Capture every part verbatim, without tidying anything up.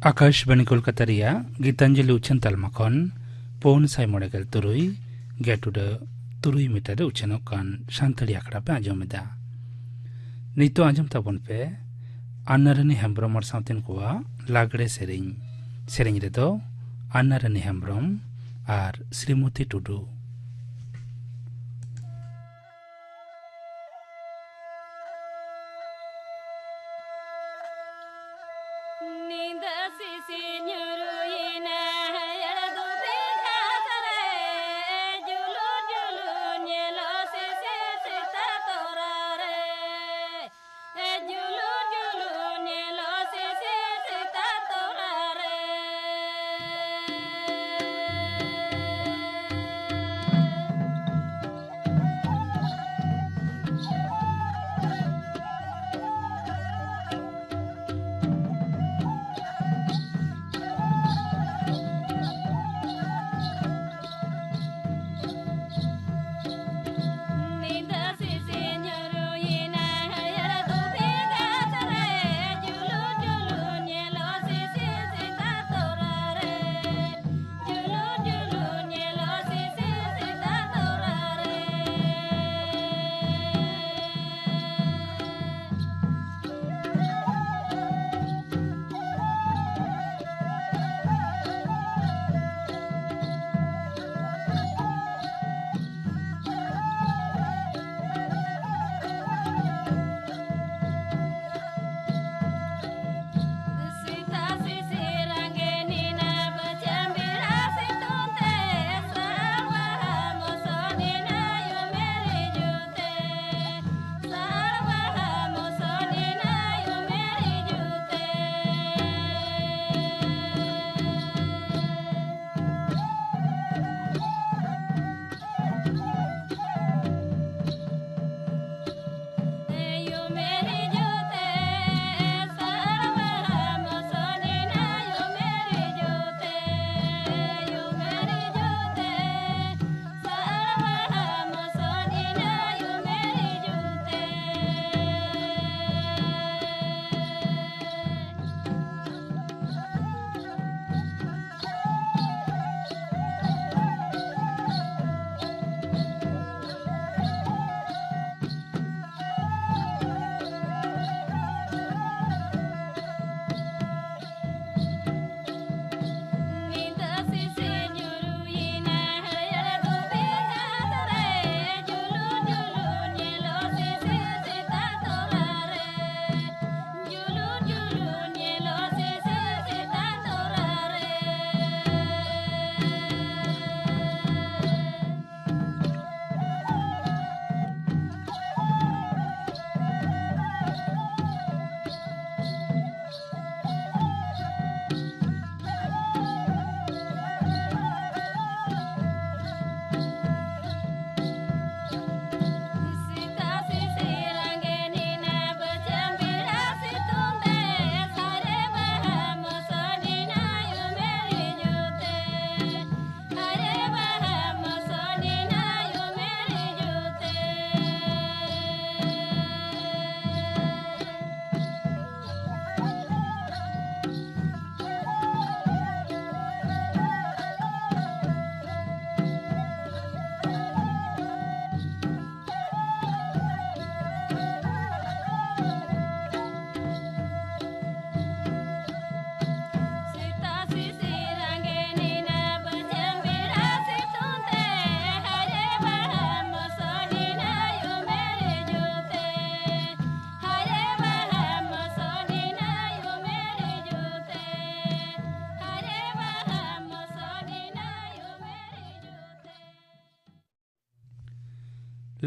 ᱟᱠᱟᱥᱵᱟᱬᱤ ᱠᱳᱞᱠᱟᱛᱟ ᱨᱮᱭᱟᱜ ᱜᱤᱛᱟᱧᱡᱚᱞᱤ ᱩᱪᱷᱟᱹᱱ ᱛᱟᱞᱢᱟ ᱠᱷᱚᱱ ᱯᱩᱱ ᱥᱟᱭ ᱢᱚᱬᱮ ᱜᱮᱞ ᱛᱩᱨᱩᱭ ᱜᱮᱴᱩᱰᱟᱹ ᱛᱩᱨᱩᱭ ᱢᱤᱴᱟᱨ ᱨᱮ ᱩᱪᱷᱟᱹᱱᱚᱜ ᱠᱟᱱ ᱥᱟᱱᱛᱟᱲᱤ ᱟᱠᱷᱲᱟ ᱯᱮ ᱟᱸᱡᱚᱢ ᱮᱫᱟ᱾ ᱱᱤᱛᱚᱜ ᱟᱸᱡᱚᱢ ᱛᱟᱵᱚᱱ ᱯᱮ ᱟᱱᱱᱟᱨᱟᱱᱤ ᱦᱮᱢᱵᱽᱨᱚᱢ ᱟᱨ ᱥᱟᱶᱛᱮᱱ ᱠᱚᱣᱟᱜ ᱞᱟᱜᱽᱲᱮ ᱥᱮᱨᱮᱧ᱾ ᱥᱮᱨᱮᱧ ᱨᱮᱫᱚ ᱟᱱᱱᱟᱨᱟᱱᱤ ᱦᱮᱢᱵᱽᱨᱚᱢ ᱟᱨ ᱥᱨᱤᱢᱚᱛᱤ ᱴᱩᱰᱩ᱾ ᱧᱤᱫᱟᱹ ᱥᱤᱥᱤᱨ ᱧᱩᱨᱩᱭᱮᱱᱟ ᱮᱲᱫᱩ ᱵᱮᱸᱜᱟᱲ ᱨᱮ, ᱡᱩᱞᱩ ᱡᱩᱞᱩ ᱧᱮᱞᱚᱜ ᱥᱤᱥᱤᱨ ᱥᱮᱛᱟ ᱛᱚᱨᱟ ᱨᱮ᱾ ᱡᱩᱞᱩ ᱡᱩᱞᱩ ᱧᱮᱞᱚᱜ ᱥᱤᱥᱤᱨ ᱥᱮᱛᱟ ᱛᱚᱨᱟ ᱨᱮ᱾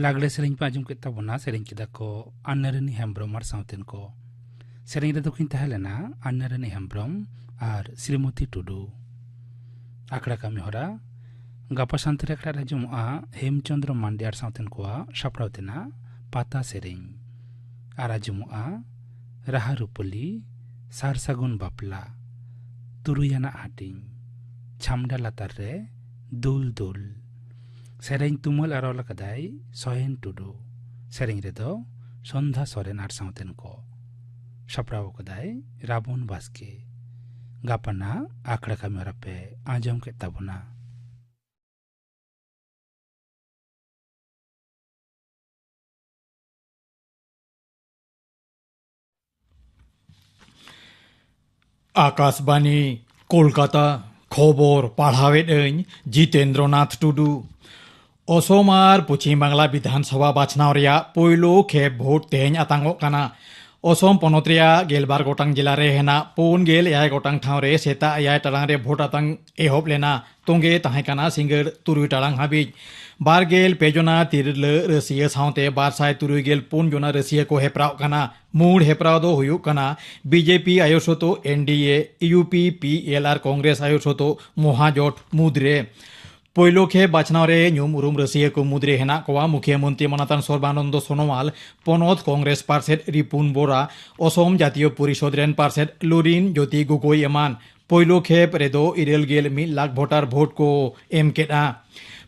ᱞᱟᱜᱽᱲᱮ ᱥᱮᱨᱮᱧ ᱯᱮ ᱟᱸᱡᱚᱢ ᱠᱮᱫ ᱛᱟᱵᱚᱱᱟ᱾ ᱥᱮᱨᱮᱧ ᱠᱮᱫᱟ ᱠᱚ ᱟᱱᱱᱟᱨᱟᱱᱤ ᱦᱮᱢᱵᱨᱚᱢ ᱟᱨ ᱥᱟᱶᱛᱮᱱ ᱠᱚ᱾ ᱥᱮᱨᱮᱧ ᱨᱮᱫᱚ ᱠᱤᱱ ᱛᱟᱦᱮᱸ ᱞᱮᱱᱟ ᱟᱱᱱᱟᱨᱟᱱᱤ ᱦᱮᱢᱵᱨᱚᱢ ᱟᱨ ᱥᱨᱤᱢᱚᱛᱤ ᱴᱩᱰᱩ᱾ ᱟᱠᱷᱲᱟ ᱠᱟᱹᱢᱤ ᱦᱚᱨᱟ᱾ ᱜᱟᱯᱟ ᱥᱟᱱᱛᱟᱲᱤ ᱟᱠᱷᱲᱟ ᱨᱮ ᱟᱸᱡᱚᱢᱚᱜᱼᱟ ᱦᱮᱢᱪᱚᱸᱫᱽᱨᱚ ᱢᱟᱱᱰᱤ ᱟᱨ ᱥᱟᱶᱛᱮᱱ ᱠᱚᱣᱟᱜ ᱥᱟᱯᱲᱟᱣ ᱛᱮᱱᱟᱜ ᱯᱟᱛᱟ ᱥᱮᱨᱮᱧ᱾ ᱟᱨ ᱟᱸᱡᱚᱢᱚᱜᱼᱟ ᱨᱟᱦᱟ ᱨᱩᱯᱟᱹᱞᱤ, ᱥᱟᱨ ᱥᱟᱹᱜᱩᱱ ᱵᱟᱯᱞᱟ, ᱛᱩᱨᱩᱭ ᱟᱱᱟᱜ ᱦᱟᱹᱴᱤᱧ, ᱪᱷᱟᱢᱰᱟ ᱞᱟᱛᱟᱨ ᱨᱮ ᱫᱩᱞ ᱫᱩᱞ᱾ ᱥᱮᱨᱮᱧ ᱛᱩᱢᱟᱹᱞ ᱟᱨ ᱚᱞ ᱟᱠᱟᱫᱟᱭ ᱥᱚᱭᱮᱱ ᱴᱩᱰᱩ᱾ ᱥᱮᱨᱮᱧ ᱨᱮᱫᱚ ᱥᱚᱱᱫᱷᱟ ᱥᱚᱨᱮᱱ ᱟᱨ ᱥᱟᱶᱛᱮᱱ ᱠᱚ᱾ ᱥᱟᱯᱲᱟᱣ ᱟᱠᱟᱫᱟᱭ ᱨᱟᱵᱚᱱ ᱵᱟᱥᱠᱮ᱾ ᱜᱟᱯᱟᱱᱟᱜ ᱟᱠᱷᱲᱟ ᱠᱟᱹᱢᱤ ᱦᱚᱨᱟ ᱯᱮ ᱟᱸᱡᱚᱢ ᱠᱮᱫ ᱛᱟᱵᱚᱱᱟ᱾ ᱟᱠᱟᱥᱵᱟᱱᱤ, ᱠᱳᱞᱠᱟᱛᱟ᱾ ᱠᱷᱚᱵᱚᱨ ᱯᱟᱲᱦᱟᱣᱮᱫ ᱟᱹᱧ ᱡᱤᱛᱮᱱᱫᱨᱚᱱᱟᱛᱷ ᱴᱩᱰᱩ᱾ ᱚᱥᱚᱢ ᱟᱨ ᱯᱚᱪᱷᱤᱢ ᱵᱟᱝᱞᱟ ᱵᱤᱫᱷᱟᱱ ᱥᱚᱵᱷᱟ ᱵᱟᱪᱷᱱᱟᱣ ᱨᱮᱭᱟᱜ ᱯᱳᱭᱞᱳ ᱠᱷᱮᱯ ᱵᱷᱳᱴ ᱛᱮᱦᱮᱧ ᱟᱛᱟᱝᱚᱜ ᱠᱟᱱᱟ᱾ ᱚᱥᱚᱢ ᱯᱚᱱᱚᱛ ᱨᱮᱭᱟᱜ ᱜᱮᱞᱵᱟᱨ ᱜᱚᱴᱟᱝ ᱡᱮᱞᱟ ᱨᱮ ᱦᱮᱱᱟᱜ ᱯᱩᱱ ᱜᱮᱞ ᱮᱭᱟᱭ ᱜᱚᱴᱟᱝ ᱴᱷᱟᱶ ᱨᱮ ᱥᱮᱛᱟᱜ ᱮᱭᱟᱭ ᱴᱟᱲᱟᱝ ᱨᱮ ᱵᱷᱳᱴ ᱟᱛᱟᱝ ᱮᱦᱚᱵ ᱞᱮᱱᱟ᱾ ᱛᱚᱸᱜᱮ ᱛᱟᱦᱮᱸ ᱠᱟᱱᱟ ᱥᱤᱸᱜᱟᱹᱲ ᱛᱩᱨᱩᱭ ᱴᱟᱲᱟᱝ ᱦᱟᱹᱵᱤᱡ᱾ ᱵᱟᱨ ᱜᱮᱞ ᱯᱮ ᱡᱚᱱᱟ ᱛᱤᱨᱞᱟᱹ ᱨᱟᱹᱥᱤᱭᱟᱹ ᱥᱟᱶᱛᱮ ᱵᱟᱨ ᱥᱟᱭ ᱛᱩᱨᱩᱭ ᱜᱮᱞ ᱯᱩᱱ ᱡᱚᱱᱟ ᱨᱟᱹᱥᱤᱭᱟᱹ ᱠᱚ ᱦᱮᱯᱨᱟᱣ ᱠᱟᱱᱟ᱾ ᱢᱩᱬ ᱦᱮᱯᱨᱟᱣ ᱫᱚ ᱦᱩᱭᱩᱜ ᱠᱟᱱᱟ ᱵᱤᱡᱮᱯᱤ ᱟᱭᱳ ᱥᱚᱛᱚ, ᱮᱱᱰᱤᱮ, ᱤᱭᱩᱯᱤ, ᱯᱤᱮᱞ ᱟᱨ ᱠᱚᱝᱜᱨᱮᱥ ᱟᱭᱳ ᱥᱚᱛᱚ ᱢᱚᱦᱟᱡᱚᱴ ᱢᱩᱫᱽᱨᱮ᱾ ᱯᱳᱭᱞᱳ ᱠᱷᱮᱯ ᱵᱟᱪᱷᱱᱟᱣ ᱨᱮ ᱧᱩᱢ ᱩᱨᱩᱢ ᱨᱟᱹᱥᱤᱭᱟᱹ ᱠᱚ ᱢᱩᱫᱽᱨᱮ ᱦᱮᱱᱟᱜ ᱠᱚᱣᱟ ᱢᱩᱠᱷᱤᱭᱟᱹ ᱢᱚᱱᱛᱨᱤ ᱢᱟᱱᱟᱛᱟᱱ ᱥᱚᱨᱵᱟᱱᱚᱱᱫᱚ ᱥᱳᱱᱳᱣᱟᱞ, ᱯᱚᱱᱚᱛ ᱠᱚᱝᱜᱨᱮᱥ ᱯᱟᱨᱥᱮᱛ ᱨᱤᱯᱩᱱ ᱵᱳᱨᱟ, ᱚᱥᱚᱢ ᱡᱟᱛᱤᱭᱚ ᱯᱚᱨᱤᱥᱚᱫᱽ ᱨᱮᱱ ᱯᱟᱨᱥᱮᱛ ᱞᱩᱨᱤᱱ ᱡᱳᱛᱤ ᱜᱚᱜᱳᱭ ᱮᱢᱟᱱ᱾ ᱯᱳᱭᱞᱳ ᱠᱷᱮᱯ ᱨᱮᱫᱚ ᱤᱨᱟᱹᱞ ᱜᱮᱞ ᱢᱤᱫ ᱞᱟᱠᱷ ᱵᱷᱳᱴᱟᱨ ᱵᱷᱳᱴ ᱠᱚ ᱮᱢ ᱠᱮᱫᱼᱟ᱾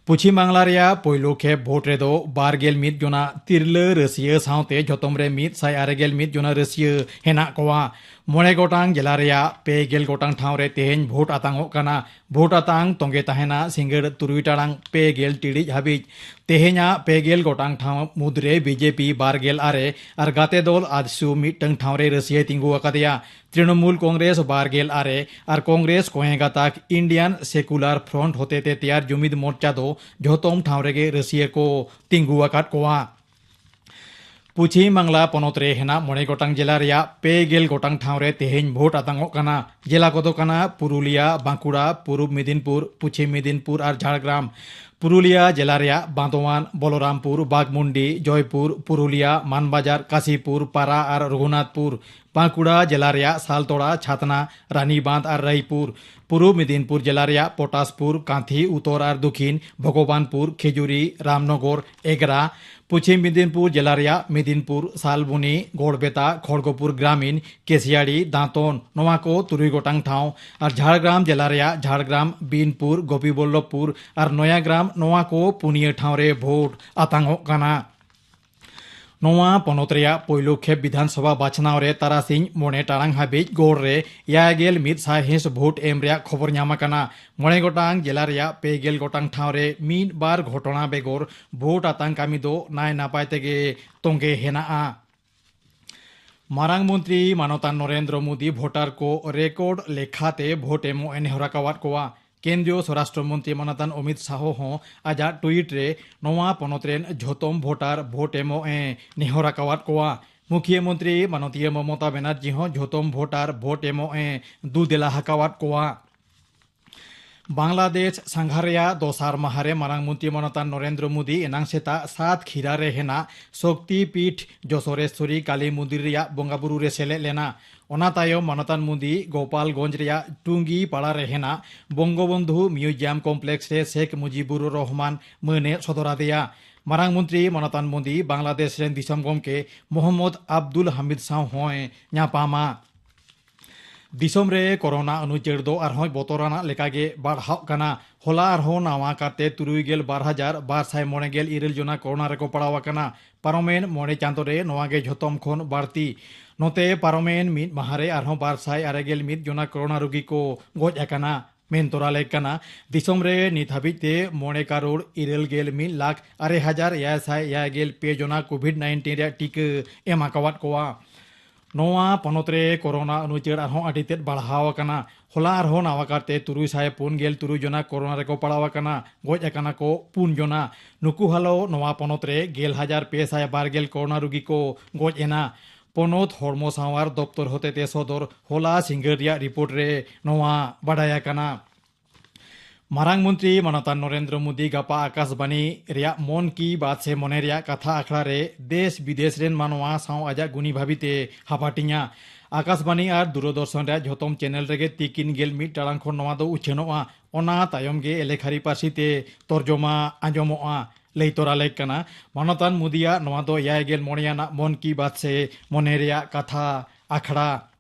ᱯᱚᱪᱷᱤᱢ ᱵᱟᱝᱞᱟ ᱨᱮᱭᱟᱜ ᱯᱳᱭᱞᱳ ᱠᱷᱮᱯ ᱵᱷᱳᱴ ᱨᱮᱫᱚ ᱵᱟᱨ ᱜᱮᱞ ᱢᱤᱫ ᱡᱚᱱᱟ ᱛᱤᱨᱞᱟᱹ ᱨᱟᱹᱥᱤᱭᱟᱹ ᱥᱟᱶᱛᱮ ᱡᱷᱚᱛᱚᱢ ᱨᱮ ᱢᱤᱫ ᱥᱟᱭ ᱟᱨᱮ ᱜᱮᱞ ᱢᱤᱫ ᱡᱚᱱᱟ ᱨᱟᱹᱥᱤᱭᱟᱹ ᱦᱮᱱᱟᱜ ᱠᱚᱣᱟ᱾ ᱢᱚᱬᱮ ᱜᱚᱴᱟᱝ ᱡᱮᱞᱟ ᱨᱮᱭᱟᱜ ᱯᱮ ᱜᱮᱞ ᱜᱚᱴᱟᱝ ᱴᱷᱟᱶ ᱨᱮ ᱛᱮᱦᱮᱧ ᱵᱷᱳᱴ ᱟᱛᱟᱝᱚᱜ ᱠᱟᱱᱟ᱾ ᱵᱷᱳᱴ ᱟᱛᱟᱝ ᱛᱚᱸᱜᱮ ᱛᱟᱦᱮᱱᱟ ᱥᱤᱸᱜᱟᱹᱲ ᱛᱩᱨᱩᱭ ᱴᱟᱲᱟᱝ ᱯᱮ ᱜᱮᱞ ᱴᱤᱲᱤᱡ ᱦᱟᱹᱵᱤᱡ᱾ ᱛᱮᱦᱮᱧᱟᱜ ᱯᱮ ᱜᱮᱞ ᱜᱚᱴᱟᱝ ᱴᱷᱟᱶ ᱢᱩᱫᱽᱨᱮ ᱵᱤᱡᱮᱯᱤ ᱵᱟᱨ ᱜᱮᱞ ᱟᱨᱮ ᱟᱨ ᱜᱟᱛᱮ ᱫᱚᱞ ᱟᱡᱥᱩ ᱢᱤᱫᱴᱟᱝ ᱴᱷᱟᱶ ᱨᱮ ᱨᱟᱹᱥᱤᱭᱟᱹᱭ ᱛᱤᱸᱜᱩ ᱟᱠᱟᱫᱮᱭᱟ᱾ ᱛᱨᱤᱱᱚᱢᱩᱞ ᱠᱚᱝᱜᱨᱮᱥ ᱵᱟᱨ ᱜᱮᱞ ᱟᱨᱮ ᱟᱨ ᱠᱚᱝᱜᱨᱮᱥ ᱠᱚᱸᱭᱮ ᱜᱟᱛᱟᱠ ᱤᱱᱰᱤᱭᱟᱱ ᱥᱮᱠᱩᱞᱟᱨ ᱯᱷᱨᱚᱱᱴ ᱦᱚᱛᱮᱛᱮ ᱛᱮᱭᱟᱨ ᱡᱩᱢᱤᱫ ᱢᱳᱨᱪᱟ ᱫᱚ ᱡᱷᱚᱛᱚᱢ ᱴᱷᱟᱶ ᱨᱮᱜᱮ ᱨᱟᱹᱥᱤᱭᱟᱹ ᱠᱚ ᱛᱤᱸᱜᱩ ᱟᱠᱟᱫ ᱠᱚᱣᱟ᱾ ᱯᱚᱪᱷᱤᱢ ᱵᱟᱝᱞᱟ ᱯᱚᱱᱚᱛ ᱨᱮ ᱦᱮᱱᱟᱜ ᱢᱚᱬᱮ ᱜᱚᱴᱟᱝ ᱡᱮᱞᱟ ᱨᱮᱭᱟᱜ ᱯᱮ ᱜᱮᱞ ᱜᱚᱴᱟᱝ ᱴᱷᱟᱶ ᱨᱮ ᱛᱮᱦᱮᱧ ᱵᱷᱳᱴ ᱟᱛᱟᱝᱚᱜ ᱠᱟᱱᱟ᱾ ᱡᱮᱞᱟ ᱠᱚᱫᱚ ᱠᱟᱱᱟ ᱯᱩᱨᱩᱞᱤᱭᱟ, ᱵᱟᱸᱠᱩᱲᱟ, ᱯᱩᱨᱩᱵ ᱢᱮᱫᱤᱱᱯᱩᱨ, ᱯᱚᱪᱷᱤᱢ ᱢᱮᱫᱤᱱᱯᱩᱨ ᱟᱨ ᱡᱷᱟᱲᱜᱨᱟᱢ᱾ ᱯᱩᱨᱩᱞᱤᱭᱟ ᱡᱮᱞᱟ ᱨᱮᱭᱟᱜ ᱵᱟᱸᱫᱳᱣᱟᱱ, ᱵᱚᱞᱚᱨᱟᱢᱯᱩᱨ, ᱵᱟᱜᱽᱢᱩᱱᱰᱤ, ᱡᱚᱭᱯᱩᱨ, ᱯᱩᱨᱩᱞᱤᱭᱟ, ᱢᱟᱱᱵᱟᱡᱟᱨ, ᱠᱟᱥᱤᱯᱩᱨ, ᱯᱟᱨᱟ ᱟᱨ ᱨᱚᱜᱷᱩᱱᱟᱛᱷᱯᱩᱨ, ᱵᱟᱸᱠᱩᱲᱟ ᱡᱮᱞᱟ ᱨᱮᱭᱟᱜ ᱥᱟᱞᱛᱳᱲᱟ, ᱪᱷᱟᱛᱱᱟ, ᱨᱟᱱᱤᱵᱟᱸᱫᱷ ᱟᱨ ᱨᱟᱭᱯᱩᱨ, ᱯᱩᱨᱩᱵᱽ ᱢᱮᱫᱤᱱᱯᱩᱨ ᱡᱮᱞᱟ ᱨᱮᱭᱟᱜ ᱯᱚᱴᱟᱥᱯᱩᱨ, ᱠᱟᱸᱛᱷᱤ, ᱩᱛᱚᱨ ᱟᱨ ᱫᱚᱠᱷᱤᱱ, ᱵᱷᱚᱜᱚᱵᱟᱱᱯᱩᱨ, ᱠᱷᱮᱡᱩᱨᱤ, ᱨᱟᱢᱱᱚᱜᱚᱨ, ᱮᱜᱽᱨᱟ, ᱯᱚᱪᱷᱤᱢ ᱢᱮᱫᱤᱱᱯᱩᱨ ᱡᱮᱞᱟ ᱨᱮᱭᱟᱜ ᱢᱮᱫᱤᱱᱯᱩᱨ, ᱥᱟᱞᱵᱚᱱᱤ, ᱜᱚᱲᱵᱮᱛᱟ, ᱠᱷᱚᱲᱜᱚᱯᱩᱨ ᱜᱨᱟᱢᱤᱱ, ᱠᱮᱥᱤᱭᱟᱲᱤ, ᱫᱟᱸᱛᱚᱱ, ᱱᱚᱣᱟ ᱠᱚ ᱛᱩᱨᱩᱭ ᱜᱚᱴᱟᱝ ᱴᱷᱟᱶ᱾ ᱟᱨ ᱡᱷᱟᱲᱜᱨᱟᱢ ᱡᱮᱞᱟ ᱨᱮᱭᱟᱜ ᱡᱷᱟᱲᱜᱨᱟᱢ, ᱵᱤᱱᱯᱩᱨ, ᱜᱳᱯᱤᱵᱚᱞᱞᱚᱵᱷᱯᱩᱨ ᱟᱨ ᱱᱚᱭᱟᱜᱨᱟᱢ, ᱱᱚᱣᱟ ᱠᱚ ᱯᱩᱱᱭᱟᱹ ᱴᱷᱟᱶ ᱨᱮ ᱵᱷᱳᱴ ᱟᱛᱟᱝᱚᱜ ᱠᱟᱱᱟ᱾ ᱱᱚᱣᱟ ᱯᱚᱱᱚᱛ ᱨᱮᱭᱟᱜ ᱯᱳᱭᱞᱳ ᱠᱷᱮᱯ ᱵᱤᱫᱷᱟᱱ ᱥᱚᱵᱷᱟ ᱵᱟᱪᱷᱱᱟᱣ ᱨᱮ ᱛᱟᱨᱟᱥᱤᱧ ᱢᱚᱬᱮ ᱴᱟᱲᱟᱝ ᱦᱟᱹᱵᱤᱡ ᱜᱚᱲ ᱨᱮ ᱮᱭᱟᱭ ᱜᱮᱞ ᱢᱤᱫ ᱥᱟᱭᱦᱤᱸᱥ ᱵᱷᱳᱴ ᱮᱢ ᱨᱮᱭᱟᱜ ᱠᱷᱚᱵᱚᱨ ᱧᱟᱢ ᱟᱠᱟᱱᱟ᱾ ᱢᱚᱬᱮ ᱜᱚᱴᱟᱝ ᱡᱮᱞᱟ ᱨᱮᱭᱟᱜ ᱯᱮ ᱜᱮᱞ ᱜᱚᱴᱟᱝ ᱴᱷᱟᱶ ᱨᱮ ᱢᱤᱫ ᱵᱟᱨ ᱜᱷᱚᱴᱚᱱᱟ ᱵᱮᱜᱚᱨ ᱵᱷᱳᱴ ᱟᱛᱟᱝ ᱠᱟᱹᱢᱤ ᱫᱚ ᱱᱟᱭ ᱱᱟᱯᱟᱭ ᱛᱮᱜᱮ ᱛᱚᱸᱜᱮ ᱦᱮᱱᱟᱜᱼᱟ᱾ ᱢᱟᱨᱟᱝ ᱢᱚᱱᱛᱨᱤ ᱢᱟᱱᱚᱛᱟᱱ ᱱᱚᱨᱮᱱᱫᱨᱚ ᱢᱳᱫᱤ ᱵᱷᱳᱴᱟᱨ ᱠᱚ ᱨᱮᱠᱚᱨᱰ ᱞᱮᱠᱷᱟᱛᱮ ᱵᱷᱳᱴ ᱮᱢᱚᱜ ᱮ ᱱᱮᱦᱚᱨ ᱟᱠᱟᱣᱟᱫ ᱠᱚᱣᱟ᱾ ᱠᱮᱱᱫᱨᱤᱭᱚ ᱥᱚᱨᱟᱥᱴᱨᱚ ᱢᱚᱱᱛᱨᱤ ᱢᱟᱱᱚᱛᱟᱱ ᱚᱢᱤᱛ ᱥᱟᱦᱚ ᱦᱚᱸ ᱟᱡᱟᱜ ᱴᱩᱭᱤᱴ ᱨᱮ ᱱᱚᱣᱟ ᱯᱚᱱᱚᱛ ᱨᱮᱱ ᱡᱷᱚᱛᱚᱢ ᱵᱷᱳᱴᱟᱨ ᱵᱷᱳᱴ ᱮᱢᱚᱜ ᱮ ᱱᱮᱦᱚᱨ ᱟᱠᱟᱣᱟᱫ ᱠᱚᱣᱟ᱾ ᱢᱩᱠᱷᱤᱭᱟᱹ ᱢᱚᱱᱛᱨᱤ ᱢᱟᱱᱚᱛᱤᱭᱟᱹ ᱢᱚᱢᱚᱛᱟ ᱵᱮᱱᱟᱨᱡᱤ ᱦᱚᱸ ᱡᱷᱚᱛᱚᱢ ᱵᱷᱳᱴᱟᱨ ᱵᱷᱳᱴ ᱮᱢᱚᱜ ᱮ ᱫᱩ ᱫᱮᱞᱟ ᱟᱠᱟᱣᱟᱫ ᱠᱚᱣᱟ᱾ ᱵᱟᱝᱞᱟᱫᱮᱥ ᱥᱟᱸᱜᱷᱟᱨ ᱨᱮᱭᱟᱜ ᱫᱚᱥᱟᱨ ᱢᱟᱦᱟ ᱨᱮ ᱢᱟᱨᱟᱝ ᱢᱚᱱᱛᱨᱤ ᱢᱟᱱᱚᱛᱟᱱ ᱱᱚᱨᱮᱱᱫᱨᱚ ᱢᱳᱫᱤ ᱮᱱᱟᱝ ᱥᱮᱛᱟᱜ ᱥᱟᱛ ᱠᱷᱤᱨᱟ ᱨᱮ ᱦᱮᱱᱟᱜ ᱥᱚᱠᱛᱤ ᱯᱤᱴ ᱡᱚᱥᱚᱨᱮᱥᱣᱚᱨᱤ ᱠᱟᱞᱤ ᱢᱚᱱᱫᱤᱨ ᱨᱮᱭᱟᱜ ᱵᱚᱸᱜᱟ ᱵᱩᱨᱩ ᱨᱮ ᱥᱮᱞᱮᱫ ᱞᱮᱱᱟ᱾ ᱚᱱᱟ ᱛᱟᱭᱚᱢ ᱢᱟᱱᱚᱛᱟᱱ ᱢᱳᱫᱤ ᱜᱳᱯᱟᱞᱜᱚᱸᱡᱽ ᱨᱮᱭᱟᱜ ᱴᱩᱝᱜᱤ ᱯᱟᱲᱟ ᱨᱮ ᱦᱮᱱᱟᱜ ᱵᱚᱝᱜᱚᱵᱚᱱᱫᱷᱩ ᱢᱤᱭᱩᱡᱤᱭᱟᱢ ᱠᱚᱢᱯᱞᱮᱠᱥ ᱨᱮ ᱥᱮᱠᱷ ᱢᱩᱡᱤᱵᱩᱨ ᱨᱚᱦᱢᱟᱱ ᱢᱟᱹᱱ ᱮ ᱥᱚᱫᱚᱨ ᱟᱫᱮᱭᱟ᱾ ᱢᱟᱨᱟᱝ ᱢᱚᱱᱛᱨᱤ ᱢᱟᱱᱚᱛᱟᱱ ᱢᱳᱫᱤ ᱵᱟᱝᱞᱟᱫᱮᱥ ᱨᱮᱱ ᱫᱤᱥᱚᱢ ᱜᱚᱢᱠᱮ ᱢᱚᱦᱚᱢᱢᱚᱫᱽ ᱟᱵᱫᱩᱞ ᱦᱟᱢᱤᱫ ᱥᱟᱶ ᱦᱚᱸᱭ ᱧᱟᱯᱟᱢᱟ᱾ ᱫᱤᱥᱚᱢ ᱨᱮ ᱠᱳᱨᱳᱱᱟ ᱩᱱᱩᱪᱟᱹᱲ ᱫᱚ ᱟᱨᱦᱚᱸ ᱵᱚᱛᱚᱨᱟᱱᱟᱜ ᱞᱮᱠᱟᱜᱮ ᱵᱟᱲᱦᱟᱜ ᱠᱟᱱᱟ᱾ ᱦᱚᱞᱟ ᱟᱨᱦᱚᱸ ᱱᱟᱣᱟ ᱠᱟᱨᱛᱮ ᱛᱩᱨᱩᱭ ᱜᱮᱞ ᱵᱟᱨ ᱦᱟᱡᱟᱨ ᱵᱟᱨ ᱥᱟᱭ ᱢᱚᱬᱮ ᱜᱮᱞ ᱤᱨᱟᱹᱞ ᱡᱚᱱᱟ ᱠᱳᱨᱳᱱᱟ ᱨᱮᱠᱚ ᱯᱟᱲᱟᱣ ᱟᱠᱟᱱᱟ᱾ ᱯᱟᱨᱚᱢᱮᱱ ᱢᱚᱬᱮ ᱪᱟᱸᱫᱳ ᱨᱮ ᱱᱚᱣᱟ ᱜᱮ ᱡᱷᱚᱛᱚᱢ ᱠᱷᱚᱱ ᱵᱟᱹᱲᱛᱤ᱾ ᱱᱚᱛᱮ ᱯᱟᱨᱚᱢᱮᱱ ᱢᱤᱫ ᱢᱟᱦᱟ ᱨᱮ ᱟᱨᱦᱚᱸ ᱵᱟᱨ ᱥᱟᱭ ᱟᱨᱮ ᱜᱮᱞ ᱢᱤᱫ ᱡᱚᱱᱟ ᱠᱳᱨᱳᱱᱟ ᱨᱩᱜᱤ ᱠᱚ ᱜᱚᱡ ᱟᱠᱟᱱᱟ᱾ ᱢᱮᱱ ᱛᱚᱨᱟ ᱞᱮᱠ ᱠᱟᱱᱟ, ᱫᱤᱥᱚᱢ ᱨᱮ ᱱᱤᱛ ᱦᱟᱹᱵᱤᱡ ᱛᱮ ᱢᱚᱬᱮ ᱠᱟᱨᱳᱲ ᱤᱨᱟᱹᱞ ᱜᱮᱞ ᱢᱤᱫ ᱞᱟᱠᱷ ᱟᱨᱮ ᱦᱟᱡᱟᱨ ᱮᱭᱟᱭ ᱥᱟᱭ ᱮᱭᱟᱭ ᱜᱮᱞ ᱯᱮ ᱡᱚᱱᱟ ᱠᱳᱵᱷᱤᱰ ᱱᱟᱭᱤᱱᱴᱤᱱ ᱨᱮᱭᱟᱜ ᱴᱤᱠᱟᱹ ᱮᱢ ᱟᱠᱟᱣᱟᱫ ᱠᱚᱣᱟ᱾ ᱱᱚᱣᱟ ᱯᱚᱱᱚᱛ ᱨᱮ ᱠᱳᱨᱳᱱᱟ ᱩᱱᱩᱪᱟᱹᱲ ᱟᱨᱦᱚᱸ ᱟᱹᱰᱤ ᱛᱮᱫ ᱵᱟᱲᱦᱟᱣ ᱟᱠᱟᱱᱟ᱾ ᱦᱚᱞᱟ ᱟᱨᱦᱚᱸ ᱱᱟᱣᱟ ᱠᱟᱨᱛᱮ ᱛᱩᱨᱩᱭ ᱥᱟᱭ ᱯᱩᱱ ᱜᱮᱞ ᱛᱩᱨᱩᱭ ᱡᱚᱱᱟ ᱠᱳᱨᱳᱱᱟ ᱨᱮᱠᱚ ᱯᱟᱲᱟᱣ ᱟᱠᱟᱱᱟ, ᱜᱚᱡ ᱟᱠᱟᱱᱟ ᱠᱚ ᱯᱩᱱ ᱡᱚᱱᱟ᱾ ᱱᱩᱠᱩ ᱦᱟᱞᱚ ᱱᱚᱣᱟ ᱯᱚᱱᱚᱛ ᱨᱮ ᱜᱮᱞ ᱦᱟᱡᱟᱨ ᱯᱮ ᱥᱟᱭ ᱵᱟᱨ ᱜᱮᱞ ᱠᱳᱨᱳᱱᱟ ᱨᱩᱜᱤ ᱠᱚ ᱜᱚᱡ ᱮᱱᱟ᱾ ᱯᱚᱱᱚᱛ ᱦᱚᱲᱢᱚ ᱥᱟᱶᱟᱨ ᱫᱚᱯᱛᱚᱨ ᱦᱚᱛᱮᱛᱮ ᱥᱚᱫᱚᱨ ᱦᱚᱞᱟ ᱥᱤᱸᱜᱟᱹᱲ ᱨᱮᱭᱟᱜ ᱨᱤᱯᱳᱨᱴ ᱨᱮ ᱱᱚᱣᱟ ᱵᱟᱰᱟᱭ ᱟᱠᱟᱱᱟ᱾ ᱢᱟᱨᱟᱝ ᱢᱚᱱᱛᱨᱤ ᱢᱟᱱᱚᱛᱟᱱ ᱱᱚᱨᱮᱱᱫᱨᱚ ᱢᱳᱫᱤ ᱜᱟᱯᱟ ᱟᱠᱟᱥᱵᱟᱱᱤ ᱨᱮᱭᱟᱜ ᱢᱚᱱ ᱠᱤ ᱵᱟᱛ ᱥᱮ ᱢᱚᱱᱮ ᱨᱮᱭᱟᱜ ᱠᱟᱛᱷᱟ ᱟᱠᱷᱲᱟ ᱨᱮ ᱫᱮᱥ ᱵᱤᱫᱮᱥ ᱨᱮᱱ ᱢᱟᱱᱣᱟ ᱥᱟᱶ ᱟᱡᱟᱜ ᱜᱩᱱᱤ ᱵᱷᱟᱹᱵᱤᱛᱮ ᱦᱟᱯᱟᱴᱤᱧᱟ᱾ ᱟᱠᱟᱥᱵᱟᱱᱤ ᱟᱨ ᱫᱩᱨᱚᱫᱚᱨᱥᱚᱱ ᱨᱮᱭᱟᱜ ᱡᱷᱚᱛᱚᱢ ᱪᱮᱱᱮᱞ ᱨᱮᱜᱮ ᱛᱤᱠᱤᱱ ᱜᱮᱞ ᱢᱤᱫ ᱴᱟᱲᱟᱝ ᱠᱷᱚᱱ ᱱᱚᱣᱟ ᱫᱚ ᱩᱪᱷᱟᱹᱱᱚᱜᱼᱟ᱾ ᱚᱱᱟ ᱛᱟᱭᱚᱢ ᱜᱮ ᱮᱞᱮᱠᱷᱟᱨᱤ ᱯᱟᱹᱨᱥᱤ ᱛᱮ ᱛᱚᱨᱡᱚᱢᱟ ᱟᱸᱡᱚᱢᱚᱜᱼᱟ᱾ ᱞᱟᱹᱭ ᱛᱚᱨᱟ ᱞᱮᱠ ᱠᱟᱱᱟ, ᱢᱟᱱᱚᱛᱟᱱ ᱢᱳᱫᱤᱭᱟᱜ ᱱᱚᱣᱟ ᱫᱚ ᱮᱭᱟᱭ ᱜᱮᱞ ᱢᱚᱬᱮ ᱟᱱᱟᱜ ᱢᱚᱱ ᱠᱤ ᱵᱟᱛ ᱥᱮ ᱢᱚᱱᱮ ᱨᱮᱭᱟᱜ ᱠᱟᱛᱷᱟ ᱟᱠᱷᱲᱟ᱾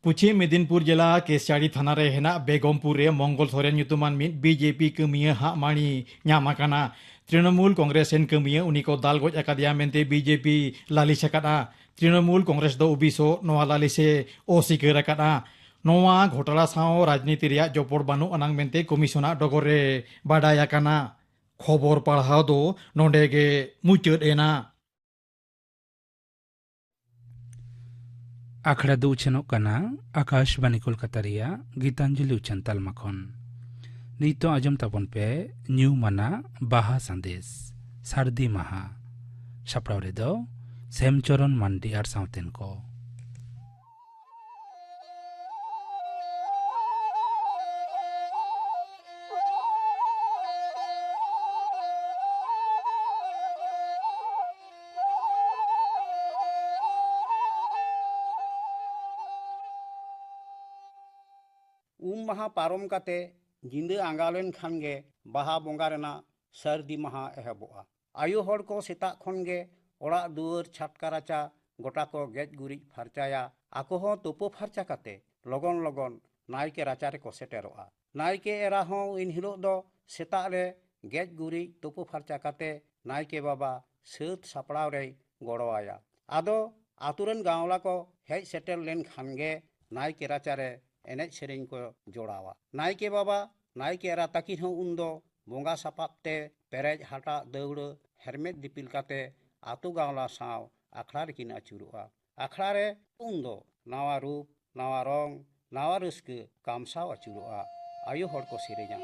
ᱯᱚᱪᱷᱤᱢ ᱢᱮᱫᱤᱱᱯᱩᱨ ᱡᱮᱞᱟ ᱠᱮᱥᱤᱭᱟᱲᱤ ᱛᱷᱟᱱᱟ ᱨᱮ ᱦᱮᱱᱟᱜ ᱵᱮᱜᱚᱢᱯᱩᱨ ᱨᱮ ᱢᱚᱝᱜᱚᱞ ᱥᱚᱨᱮᱱ ᱧᱩᱛᱩᱢᱟᱱ ᱢᱤᱫ ᱵᱤᱡᱮᱯᱤ ᱠᱟᱹᱢᱤᱭᱟᱹ ᱦᱟᱜ ᱢᱟᱹᱲᱤ ᱧᱟᱢ ᱟᱠᱟᱱᱟ᱾ ᱛᱨᱤᱱᱚᱢᱩᱞ ᱠᱚᱝᱜᱨᱮᱥ ᱨᱮᱱ ᱠᱟᱹᱢᱤᱭᱟᱹ ᱩᱱᱤ ᱠᱚ ᱫᱟᱞ ᱜᱚᱡ ᱟᱠᱟᱫᱮᱭᱟ ᱢᱮᱱᱛᱮ ᱵᱤᱡᱮᱯᱤ ᱞᱟᱹᱞᱤᱥ ᱟᱠᱟᱫᱼᱟ᱾ ᱛᱨᱤᱱᱚᱢᱩᱞ ᱠᱚᱝᱜᱨᱮᱥ ᱫᱚ ᱚᱵᱤᱥᱥᱚ ᱱᱚᱣᱟ ᱞᱟᱹᱞᱤᱥ ᱮ ᱚᱥᱤᱠᱟᱹᱨ ᱟᱠᱟᱫᱼᱟ᱾ ᱱᱚᱣᱟ ᱜᱷᱚᱴᱟᱞᱟ ᱥᱟᱶ ᱨᱟᱡᱽᱱᱤᱛᱤ ᱨᱮᱭᱟᱜ ᱡᱚᱯᱚᱲ ᱵᱟᱹᱱᱩᱜ ᱟᱱᱟᱝ ᱢᱮᱱᱛᱮ ᱠᱚᱢᱤᱥᱚᱱᱟᱜ ᱰᱚᱜᱚᱨ ᱨᱮ ᱵᱟᱰᱟᱭ ᱟᱠᱟᱱᱟ᱾ ᱠᱷᱚᱵᱚᱨ ᱯᱟᱲᱦᱟᱣ ᱫᱚ ᱱᱚᱰᱮ ᱜᱮ ᱢᱩᱪᱟᱹᱫ ᱮᱱᱟ᱾ ᱟᱠᱷᱲᱟ ᱫᱚ ᱩᱪᱷᱟᱹᱱᱚᱜ ᱠᱟᱱᱟ ᱟᱠᱟᱥᱵᱟᱱᱤ ᱠᱳᱞᱠᱟᱛᱟ ᱨᱮᱭᱟᱜ ᱜᱤᱛᱟᱧᱡᱚᱞᱤ ᱩᱪᱷᱟᱹᱱ ᱛᱟᱞᱢᱟ ᱠᱷᱚᱱ᱾ ᱱᱤᱛᱚᱜ ᱟᱸᱡᱚᱢ ᱛᱟᱵᱚᱱ ᱯᱮ ᱧᱩᱢᱟᱱᱟᱜ ᱵᱟᱦᱟ ᱥᱟᱸᱫᱮᱥ, ᱥᱟᱹᱨᱫᱤ ᱢᱟᱦᱟ᱾ ᱥᱟᱯᱲᱟᱣ ᱨᱮᱫᱚ ᱥᱮᱢᱪᱚᱨᱚᱱ ᱢᱟᱱᱰᱤ ᱟᱨ ᱥᱟᱶᱛᱮᱱ ᱠᱚ᱾ ᱩᱢ ᱢᱟᱦᱟ ᱯᱟᱨᱚᱢ ᱠᱟᱛᱮ ᱧᱤᱫᱟᱹ ᱟᱸᱜᱟ ᱞᱮᱱ ᱠᱷᱟᱱ ᱜᱮ ᱵᱟᱦᱟ ᱵᱚᱸᱜᱟ ᱨᱮᱱᱟᱜ ᱥᱟᱹᱨᱫᱤ ᱢᱟᱦᱟ ᱮᱦᱚᱵᱚᱜᱼᱟ᱾ ᱟᱭᱳ ᱦᱚᱲ ᱠᱚ ᱥᱮᱛᱟᱜ ᱠᱷᱚᱱ ᱜᱮ ᱚᱲᱟᱜ ᱫᱩᱣᱟᱹᱨ, ᱪᱷᱟᱴᱠᱟ ᱨᱟᱪᱟ ᱜᱚᱴᱟ ᱠᱚ ᱜᱮᱡ ᱜᱩᱨᱤᱡ ᱯᱷᱟᱨᱪᱟᱭᱟ᱾ ᱟᱠᱚ ᱦᱚᱸ ᱛᱩᱯᱩ ᱯᱷᱟᱨᱪᱟ ᱠᱟᱛᱮ ᱞᱚᱜᱚᱱ ᱞᱚᱜᱚᱱ ᱱᱟᱭᱠᱮ ᱨᱟᱪᱟ ᱨᱮᱠᱚ ᱥᱮᱴᱮᱨᱚᱜᱼᱟ᱾ ᱱᱟᱭᱠᱮ ᱮᱨᱟ ᱦᱚᱸ ᱮᱱ ᱦᱤᱞᱳᱜ ᱫᱚ ᱥᱮᱛᱟᱜ ᱨᱮ ᱜᱮᱡ ᱜᱩᱨᱤᱡ ᱛᱩᱯᱩ ᱯᱷᱟᱨᱪᱟ ᱠᱟᱛᱮ ᱱᱟᱭᱠᱮ ᱵᱟᱵᱟ ᱥᱟᱹᱛ ᱥᱟᱯᱲᱟᱣ ᱨᱮᱭ ᱜᱚᱲᱚ ᱟᱭᱟ᱾ ᱟᱫᱚ ᱟᱛᱳ ᱨᱮᱱ ᱜᱟᱶᱞᱟ ᱠᱚ ᱦᱮᱡ ᱥᱮᱴᱮᱨ ᱞᱮᱱ ᱠᱷᱟᱱ ᱜᱮ ᱱᱟᱭᱠᱮ ᱨᱟᱪᱟ ᱨᱮ ᱮᱱᱮᱡ ᱥᱮᱨᱮᱧ ᱠᱚ ᱡᱚᱲᱟᱣᱟ᱾ ᱱᱟᱭᱠᱮ ᱵᱟᱵᱟ ᱱᱟᱭᱠᱮ ᱮᱨᱟ ᱛᱟᱹᱠᱤᱱ ᱦᱚᱸ ᱩᱱᱫᱚ ᱵᱚᱸᱜᱟ ᱥᱟᱯᱟᱵ ᱛᱮ ᱯᱮᱨᱮᱡ ᱦᱟᱴᱟᱜ ᱫᱟᱹᱣᱲᱟᱹ ᱦᱮᱨᱢᱮᱫ ᱫᱤᱯᱤᱞ ᱠᱟᱛᱮ ᱟᱛᱳ ᱜᱟᱶᱞᱟ ᱥᱟᱶ ᱟᱠᱷᱲᱟ ᱨᱮᱠᱤᱱ ᱟᱹᱪᱩᱨᱚᱜᱼᱟ᱾ ᱟᱠᱷᱲᱟ ᱨᱮ ᱩᱱᱫᱚ ᱱᱟᱣᱟ ᱨᱩᱯ, ᱱᱟᱣᱟ ᱨᱚᱝ, ᱱᱟᱣᱟ ᱨᱟᱹᱥᱠᱟᱹ ᱠᱟᱢᱥᱟᱣ ᱟᱹᱪᱩᱨᱚᱜᱼᱟ᱾ ᱟᱭᱳ ᱦᱚᱲ ᱠᱚ ᱥᱮᱨᱮᱧᱟ᱾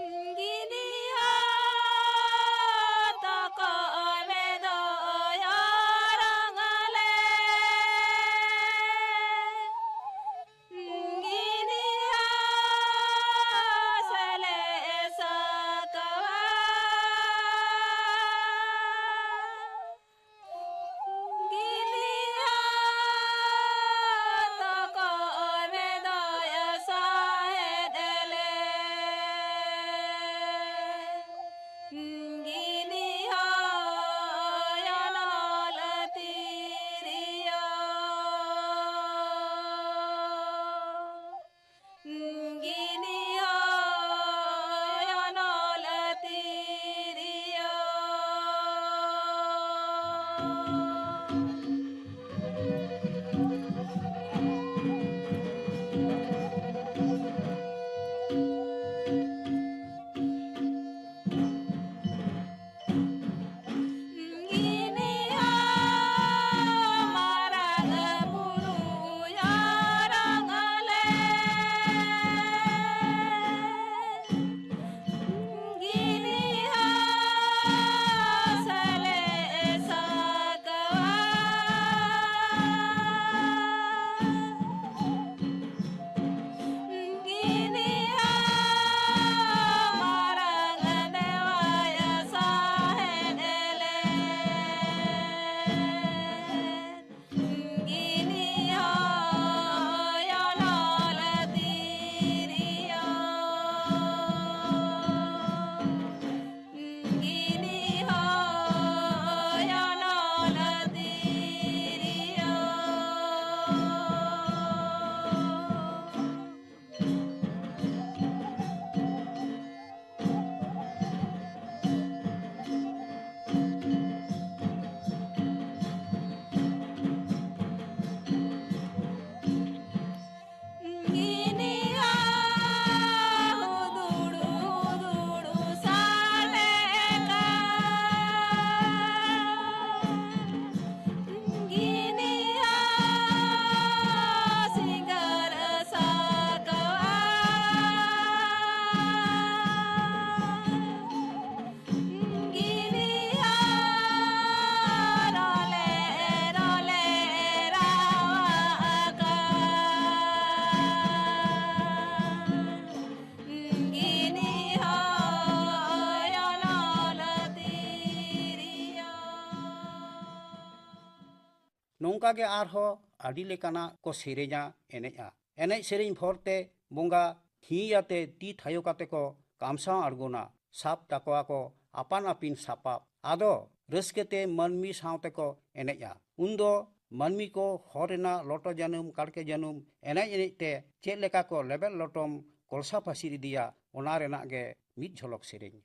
ᱚᱱᱠᱟᱜᱮ ᱟᱨᱦᱚᱸ ᱟᱹᱰᱤ ᱞᱮᱠᱟᱱᱟᱜ ᱠᱚ ᱥᱮᱨᱮᱧᱟ, ᱮᱱᱮᱡᱼᱟ᱾ ᱮᱱᱮᱡ ᱥᱮᱨᱮᱧ ᱵᱷᱚᱨᱛᱮ ᱵᱚᱸᱜᱟ ᱛᱷᱤᱭᱟᱹ ᱟᱛᱮ ᱛᱤ ᱛᱷᱟᱭᱚ ᱠᱟᱛᱮ ᱠᱚ ᱠᱟᱢᱥᱟᱣ ᱟᱬᱜᱚᱱᱟ, ᱥᱟᱵ ᱛᱟᱠᱚᱣᱟ ᱠᱚ ᱟᱯᱟᱱ ᱟᱹᱯᱤᱱ ᱥᱟᱯᱟᱵ᱾ ᱟᱫᱚ ᱨᱟᱹᱥᱠᱟᱹᱛᱮ ᱢᱟᱹᱱᱢᱤ ᱥᱟᱶᱛᱮ ᱠᱚ ᱮᱱᱮᱡᱼᱟ᱾ ᱩᱱᱫᱚ ᱢᱟᱹᱱᱢᱤ ᱠᱚ ᱦᱚᱨ ᱨᱮᱱᱟᱜ ᱞᱚᱴᱚ ᱡᱟᱹᱱᱩᱢ, ᱠᱟᱲᱠᱮ ᱡᱟᱹᱱᱩᱢ ᱮᱱᱮᱡ ᱮᱱᱮᱡ ᱛᱮ ᱪᱮᱫ ᱞᱮᱠᱟ ᱠᱚ ᱞᱮᱵᱮᱫ ᱞᱚᱴᱚᱢ ᱠᱚᱞᱥᱟ ᱯᱟᱹᱥᱤᱨ ᱤᱫᱤᱭᱟ, ᱚᱱᱟ ᱨᱮᱱᱟᱜ ᱜᱮ ᱢᱤᱫ ᱡᱷᱚᱞᱚᱠ ᱥᱮᱨᱮᱧ᱾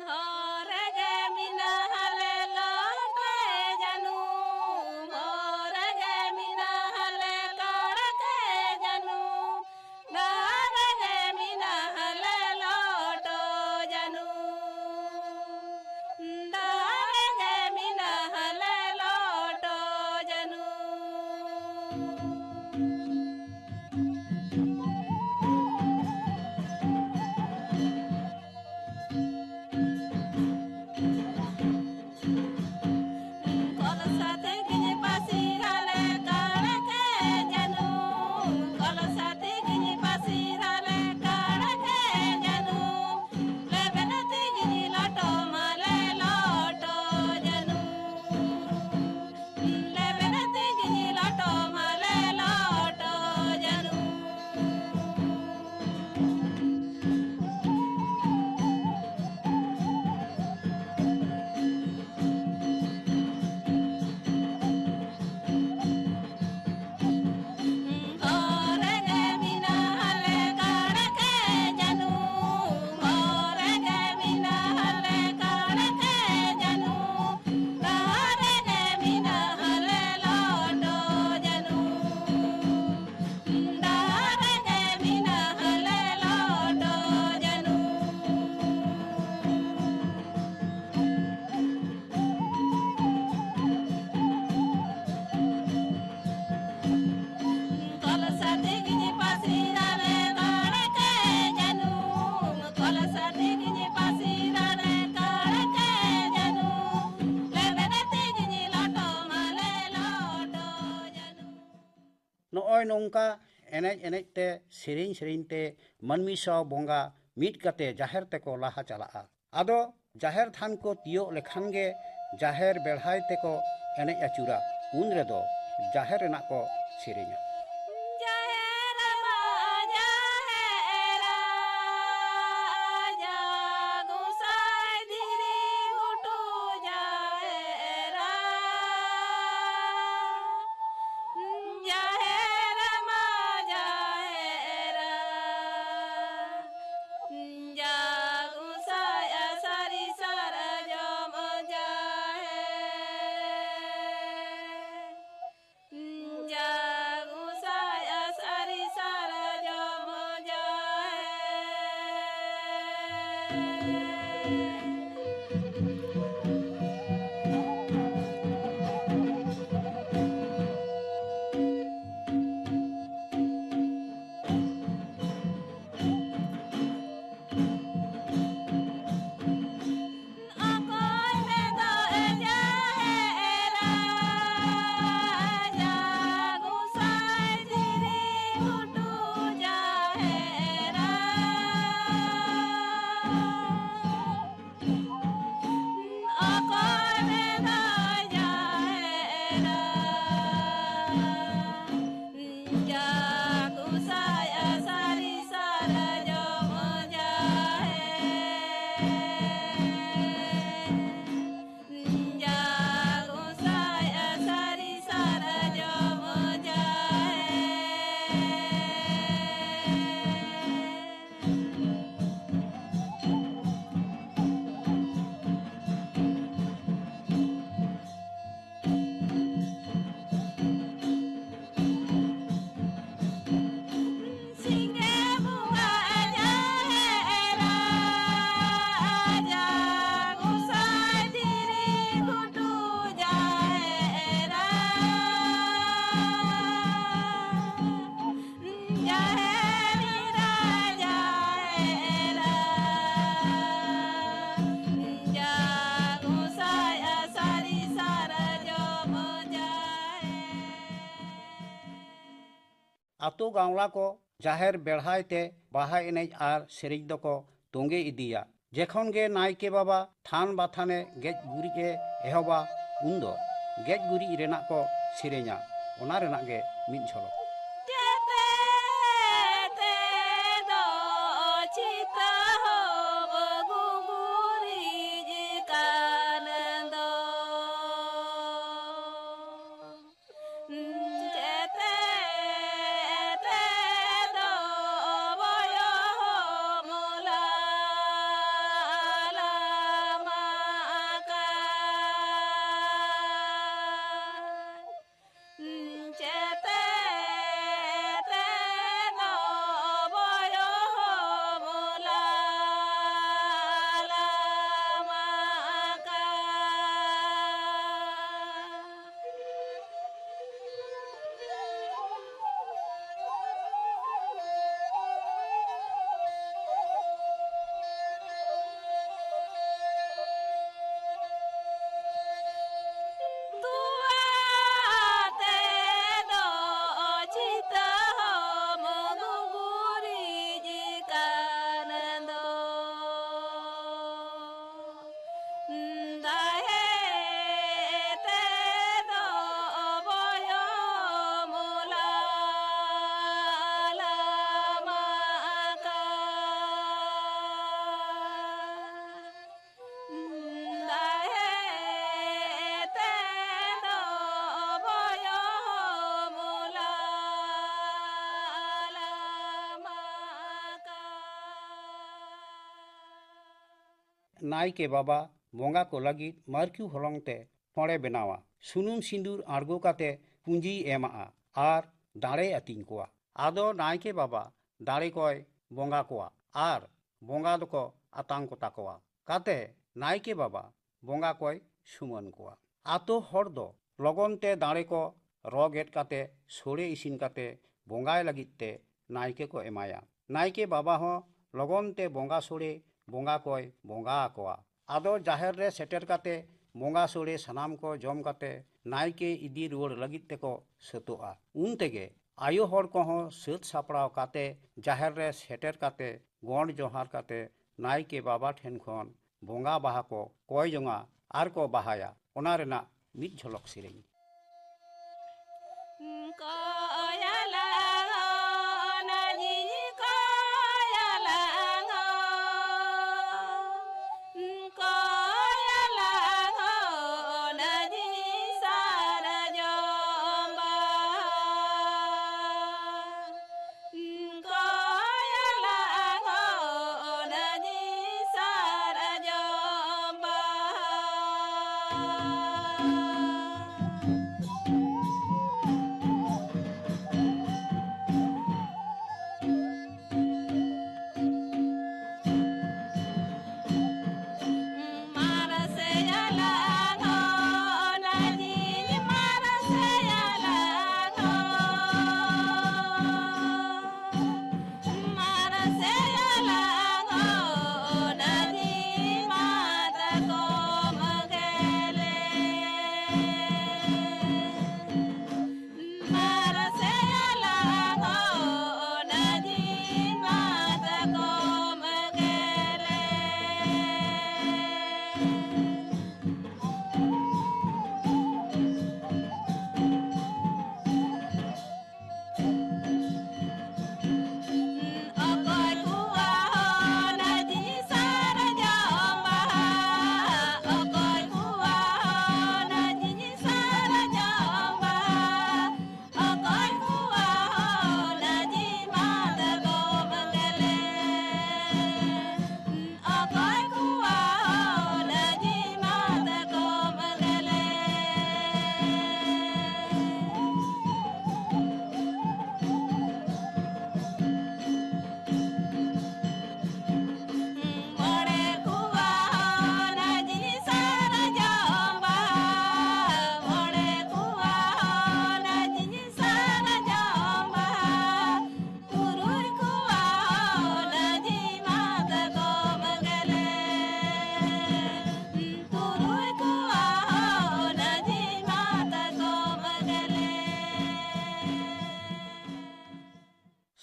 ᱦᱚᱨ ᱨᱮᱜᱮ ᱢᱮᱱᱟᱜ ᱞᱮ ᱞᱚᱴᱚ ᱡᱟᱹᱱᱩᱢ, ᱦᱚᱨ ᱨᱮᱜᱮ ᱢᱮᱱᱟᱜ ᱞᱮ ᱠᱟᱲᱠᱮ ᱡᱟᱹᱱᱩᱢ, ᱫᱟᱜ ᱨᱮᱜᱮ ᱢᱮᱱᱟᱜ ᱞᱮ ᱞᱚᱴᱚ ᱡᱟᱹᱱᱩᱢ, ᱫᱟᱜ ᱨᱮᱜᱮ ᱢᱮᱱᱟᱜ ᱞᱮ ᱞᱚᱴᱚ ᱡᱟᱹᱱᱩᱢ᱾ ᱱᱚᱜᱼᱚᱭ ᱱᱚᱝᱠᱟ ᱮᱱᱮᱡ ᱮᱱᱮᱡ ᱛᱮ, ᱥᱮᱨᱮᱧ ᱥᱮᱨᱮᱧ ᱛᱮ ᱢᱟᱹᱱᱢᱤ ᱥᱟᱶ ᱵᱚᱸᱜᱟ ᱢᱤᱫ ᱠᱟᱛᱮ ᱡᱟᱦᱮᱨ ᱛᱮᱠᱚ ᱞᱟᱦᱟ ᱪᱟᱞᱟᱜᱼᱟ᱾ ᱟᱫᱚ ᱡᱟᱦᱮᱨ ᱛᱷᱟᱱ ᱠᱚ ᱛᱤᱭᱳᱜ ᱞᱮᱠᱷᱟᱱ ᱜᱮ ᱡᱟᱦᱮᱨ ᱵᱮᱲᱦᱟᱭ ᱛᱮᱠᱚ ᱮᱱᱮᱡ ᱟᱹᱪᱩᱨᱟ, ᱩᱱ ᱨᱮᱫᱚ ᱡᱟᱦᱮᱨ ᱨᱮᱱᱟᱜ ᱠᱚ ᱥᱮᱨᱮᱧᱟ᱾ ᱡᱟᱦᱮᱨ ᱢᱟ ᱡᱟᱦᱮᱨᱟ, ᱡᱟ ᱜᱚᱸᱥᱟᱭ ᱫᱷᱤᱨᱤ ᱜᱷᱩᱴᱩ ᱡᱟᱦᱮᱨᱟ᱾ ᱡᱟᱦᱮᱨ ᱢᱟ ᱡᱟᱦᱮᱨᱟ, ᱡᱟ ᱜᱚᱸᱥᱟᱭ ᱥᱟᱹᱨᱤ ᱥᱟᱨᱡᱚᱢ ᱡᱟᱦᱮᱨ᱾ ᱡᱟ ᱜᱚᱸᱥᱟᱭ ᱥᱟᱹᱨᱤ ᱥᱟᱨᱡᱚᱢ ᱡᱟᱦᱮᱨ᱾ ᱚᱠᱚᱭ ᱢᱮᱱᱫᱚ ᱡᱟᱦᱮᱨᱟ, ᱡᱟ ᱜᱚᱸᱥᱟᱭ ᱫᱷᱤᱨᱤ ᱜᱷᱩᱴᱩ ᱡᱟᱦᱮᱨᱟ᱾ ᱚᱠᱚᱭ ᱢᱮᱱᱫᱚ ᱡᱟᱦᱮᱨᱟ, ᱡᱟ ᱜᱚᱸᱥᱟᱭ ᱥᱟᱹᱨᱤ ᱥᱟᱨᱡᱚᱢ ᱡᱟᱦᱮᱨ᱾ ᱡᱟ ᱜᱚᱸᱥᱟᱭ ᱥᱟᱹᱨᱤ ᱥᱟᱨᱡᱚᱢ ᱡᱟᱦᱮᱨ᱾ ᱥᱤᱸᱜᱮ ᱵᱚᱸᱜᱟ ᱡᱟᱦᱮᱨᱟ, ᱡᱟ ᱜᱚᱸᱥᱟᱭ ᱫᱷᱤᱨᱤ ᱜᱷᱩᱴᱩ ᱡᱟᱦᱮᱨᱟ᱾ ᱡᱟᱦᱮᱨ ᱮᱨᱟ, ᱡᱟᱦᱮᱨᱟ, ᱡᱟ ᱜᱚᱸᱥᱟᱭ ᱥᱟᱹᱨᱤ ᱥᱟᱨᱡᱚᱢ ᱡᱟᱦᱮᱨ᱾ ᱟᱛᱳ ᱜᱟᱶᱞᱟ ᱠᱚ ᱡᱟᱦᱮᱨ ᱵᱮᱲᱦᱟᱭ ᱛᱮ ᱵᱟᱦᱟ ᱮᱱᱮᱡ ᱟᱨ ᱥᱮᱨᱮᱧ ᱫᱚᱠᱚ ᱛᱚᱸᱜᱮ ᱤᱫᱤᱭᱟ᱾ ᱡᱮᱠᱷᱚᱱ ᱜᱮ ᱱᱟᱭᱠᱮ ᱵᱟᱵᱟ ᱛᱷᱟᱱ ᱵᱟᱛᱷᱟᱱᱮ ᱜᱮᱡ ᱜᱩᱨᱤᱡ ᱮ ᱮᱦᱚᱵᱟ, ᱩᱱᱫᱚ ᱜᱮᱡ ᱜᱩᱨᱤᱡ ᱨᱮᱱᱟᱜ ᱠᱚ ᱥᱮᱨᱮᱧᱟ, ᱚᱱᱟ ᱨᱮᱱᱟᱜ ᱜᱮ ᱢᱤᱫ ᱡᱷᱚᱞᱚᱠ᱾ ᱱᱟᱭᱠᱮ ᱵᱟᱵᱟ ᱵᱚᱸᱜᱟ ᱠᱚ ᱞᱟᱹᱜᱤᱫ ᱢᱟᱹᱨᱠᱤ ᱦᱚᱞᱚᱝ ᱛᱮ ᱴᱷᱚᱲᱮ ᱵᱮᱱᱟᱣᱟ᱾ ᱥᱩᱱᱩᱢ ᱥᱤᱸᱫᱩᱨ ᱟᱬᱜᱚ ᱠᱟᱛᱮ ᱯᱩᱸᱡᱤᱭ ᱮᱢᱟᱜᱼᱟ ᱟᱨ ᱫᱟᱲᱮᱭ ᱟᱹᱛᱤᱧ ᱠᱚᱣᱟ᱾ ᱟᱫᱚ ᱱᱟᱭᱠᱮ ᱵᱟᱵᱟ ᱫᱟᱲᱮ ᱠᱚᱭ ᱵᱚᱸᱜᱟ ᱠᱚᱣᱟ ᱟᱨ ᱵᱚᱸᱜᱟ ᱫᱚᱠᱚ ᱟᱛᱟᱝ ᱠᱚ ᱛᱟᱠᱚᱣᱟ᱾ ᱠᱟᱛᱮ ᱱᱟᱭᱠᱮ ᱵᱟᱵᱟ ᱵᱚᱸᱜᱟ ᱠᱚᱭ ᱥᱩᱢᱟᱹᱱ ᱠᱚᱣᱟ᱾ ᱟᱛᱳ ᱦᱚᱲ ᱫᱚ ᱞᱚᱜᱚᱱ ᱛᱮ ᱫᱟᱲᱮ ᱠᱚ ᱨᱚ ᱜᱮᱫ ᱠᱟᱛᱮ ᱥᱳᱲᱮ ᱤᱥᱤᱱ ᱠᱟᱛᱮ ᱵᱚᱸᱜᱟᱭ ᱞᱟᱹᱜᱤᱫ ᱛᱮ ᱱᱟᱭᱠᱮ ᱠᱚ ᱮᱢᱟᱭᱟ᱾ ᱱᱟᱭᱠᱮ ᱵᱟᱵᱟ ᱦᱚᱸ ᱞᱚᱜᱚᱱ ᱛᱮ ᱵᱚᱸᱜᱟ ᱥᱳᱲᱮ ᱵᱚᱸᱜᱟ ᱠᱚᱭ ᱵᱚᱸᱜᱟ ᱟᱠᱚᱣᱟ᱾ ᱟᱫᱚ ᱡᱟᱦᱮᱨ ᱨᱮ ᱥᱮᱴᱮᱨ ᱠᱟᱛᱮ ᱵᱚᱸᱜᱟ ᱥᱳᱲᱮ ᱥᱟᱱᱟᱢ ᱠᱚ ᱡᱚᱢ ᱠᱟᱛᱮ ᱱᱟᱭᱠᱮ ᱤᱫᱤ ᱨᱩᱣᱟᱹᱲ ᱞᱟᱹᱜᱤᱫ ᱛᱮᱠᱚ ᱥᱟᱹᱛᱚᱜᱼᱟ᱾ ᱩᱱ ᱛᱮᱜᱮ ᱟᱭᱳ ᱦᱚᱲ ᱠᱚᱦᱚᱸ ᱥᱟᱹᱛ ᱥᱟᱯᱲᱟᱣ ᱠᱟᱛᱮ ᱡᱟᱦᱮᱨ ᱨᱮ ᱥᱮᱴᱮᱨ ᱠᱟᱛᱮ ᱜᱚᱸᱰ ᱡᱚᱦᱟᱨ ᱠᱟᱛᱮ ᱱᱟᱭᱠᱮ ᱵᱟᱵᱟ ᱴᱷᱮᱱ ᱠᱷᱚᱱ ᱵᱚᱸᱜᱟ ᱵᱟᱦᱟ ᱠᱚ ᱠᱚᱭ ᱡᱚᱝᱟ ᱟᱨ ᱠᱚ ᱵᱟᱦᱟᱭᱟ᱾ ᱚᱱᱟ ᱨᱮᱱᱟᱜ ᱢᱤᱫ ᱡᱷᱚᱞᱚᱠ ᱥᱮᱨᱮᱧ᱾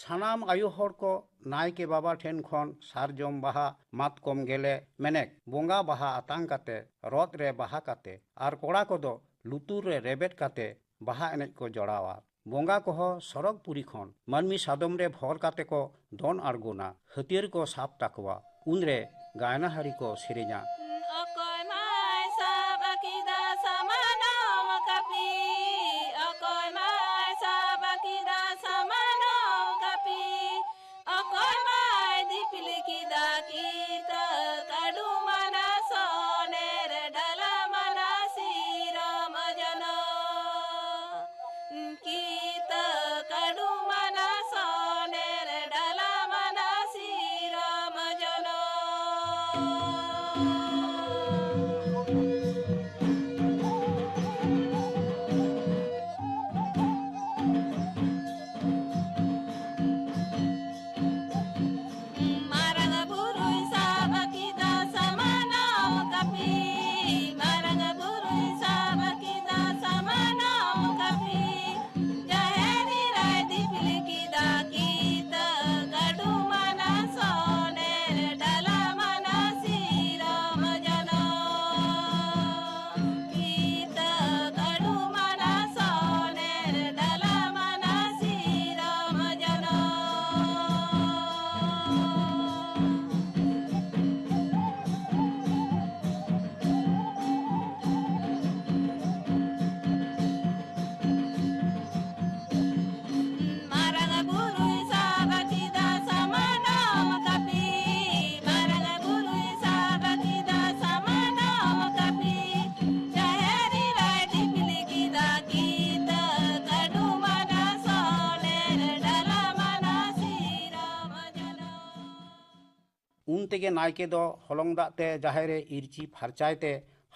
ᱥᱟᱱᱟᱢ ᱟᱭᱳ ᱦᱚᱲ ᱠᱚ ᱱᱟᱭᱠᱮ ᱵᱟᱵᱟ ᱴᱷᱮᱱ ᱠᱷᱚᱱ ᱥᱟᱨᱡᱚᱢ ᱵᱟᱦᱟ, ᱢᱟᱛᱠᱚᱢ ᱜᱮᱞᱮ, ᱢᱮᱱᱮᱠ ᱵᱚᱸᱜᱟ ᱵᱟᱦᱟ ᱟᱛᱟᱝ ᱠᱟᱛᱮ ᱨᱚᱛ ᱨᱮ ᱵᱟᱦᱟ ᱠᱟᱛᱮ ᱟᱨ ᱠᱚᱲᱟ ᱠᱚᱫᱚ ᱞᱩᱛᱩᱨ ᱨᱮ ᱨᱮᱵᱮᱫ ᱠᱟᱛᱮ ᱵᱟᱦᱟ ᱮᱱᱮᱡ ᱠᱚ ᱡᱚᱲᱟᱣᱟ᱾ ᱵᱚᱸᱜᱟ ᱠᱚᱦᱚᱸ ᱥᱚᱨᱚᱜᱽ ᱯᱩᱨᱤ ᱠᱷᱚᱱ ᱢᱟᱹᱱᱢᱤ ᱥᱟᱫᱚᱢ ᱨᱮ ᱵᱷᱚᱨ ᱠᱟᱛᱮ ᱠᱚ ᱫᱚᱱ ᱟᱬᱜᱚᱱᱟ, ᱦᱟᱹᱛᱭᱟᱹᱨ ᱠᱚ ᱥᱟᱵ ᱛᱟᱠᱚᱣᱟ᱾ ᱩᱱᱨᱮ ᱜᱟᱭᱱᱟᱦᱟᱨᱤ ᱠᱚ ᱥᱮᱨᱮᱧᱟ᱾ ᱚᱠᱚᱭ ᱢᱟᱭ ᱥᱟᱵ ᱠᱮᱫᱟ ᱥᱟᱢᱟᱱᱚᱢ ᱠᱟᱹᱯᱤ? ᱚᱠᱚᱭ ᱢᱟᱭ ᱥᱟᱵ ᱠᱮᱫᱟ ᱥᱟᱢᱟᱱᱚᱢ ᱠᱟᱹᱯᱤ? ᱚᱠᱚᱭ ᱢᱟᱭ ᱫᱤᱯᱤᱞ ᱠᱮᱫᱟ ᱠᱤᱛᱟᱹ ᱠᱟᱹᱰᱩ ᱢᱟᱱᱟ ᱥᱚᱱᱮᱨ ᱰᱟᱞᱟ ᱢᱟᱱᱟ ᱥᱤᱨᱚᱢ ᱡᱚᱱᱚ? ᱠᱤᱛᱟᱹ ᱠᱟᱹᱰᱩ ᱢᱟᱱᱟ ᱥᱚᱱᱮᱨ ᱰᱟᱞᱟ ᱢᱟᱱᱟ ᱥᱤᱨᱚᱢ ᱡᱚᱱᱚ᱾ ᱢᱟᱨᱟᱝ ᱵᱩᱨᱩᱭ ᱥᱟᱵ ᱠᱮᱫᱟ ᱥᱟᱢᱟᱱᱚᱢ ᱠᱟᱹᱯᱤ, ᱢᱟᱨᱟᱝ ᱵᱩᱨᱩᱭ ᱥᱟᱵ ᱠᱮᱫᱟ ᱥᱟᱢᱟᱱᱚᱢ ᱠᱟᱹᱯᱤ, ᱡᱟᱦᱮᱨ ᱮᱨᱟᱭ ᱫᱤᱯᱤᱞ ᱠᱮᱫᱟ ᱠᱤᱛᱟᱹ ᱠᱟᱹᱰᱩ ᱢᱟᱱᱟ ᱥᱚᱱᱮᱨ ᱰᱟᱞᱟ ᱢᱟᱱᱟ ᱥᱤᱨᱚᱢ ᱡᱚᱱᱚ᱾ ᱠᱤᱛᱟᱹ ᱠᱟᱹᱰᱩ ᱢᱟᱱᱟ ᱥᱚᱱᱮᱨ ᱰᱟᱞᱟ ᱢᱟᱱᱟ ᱥᱤᱨᱚᱢ ᱡᱚᱱᱚ᱾ ᱢᱟᱨᱟᱝ ᱵᱩᱨᱩᱭ ᱥᱟᱵ ᱠᱮᱫᱟ ᱥᱟᱢᱟᱱᱚᱢ ᱠᱟᱹᱯᱤ, ᱢᱟᱨᱟᱝ ᱵᱩᱨᱩᱭ ᱥᱟᱵ ᱠᱮᱫᱟ ᱥᱟᱢᱟᱱᱚᱢ ᱠᱟᱹᱯᱤ, ᱡᱟᱦᱮᱨ ᱮᱨᱟᱭ ᱫᱤᱯᱤᱞ ᱠᱮᱫᱟ ᱠᱤᱛᱟᱹ ᱠᱟᱹᱰᱩ ᱢᱟᱱᱟ ᱥᱚᱱᱮᱨ ᱰᱟᱞᱟ ᱢᱟᱱᱟ ᱥᱤᱨᱚᱢ ᱡᱚᱱᱚ᱾ ᱩᱱ ᱛᱮᱜᱮ ᱱᱟᱭᱠᱮ ᱫᱚ ᱦᱚᱞᱚᱝ ᱫᱟᱜ ᱛᱮ ᱡᱟᱦᱮᱨ ᱮ ᱤᱨᱪᱤ ᱯᱷᱟᱨᱪᱟᱭ ᱛᱮ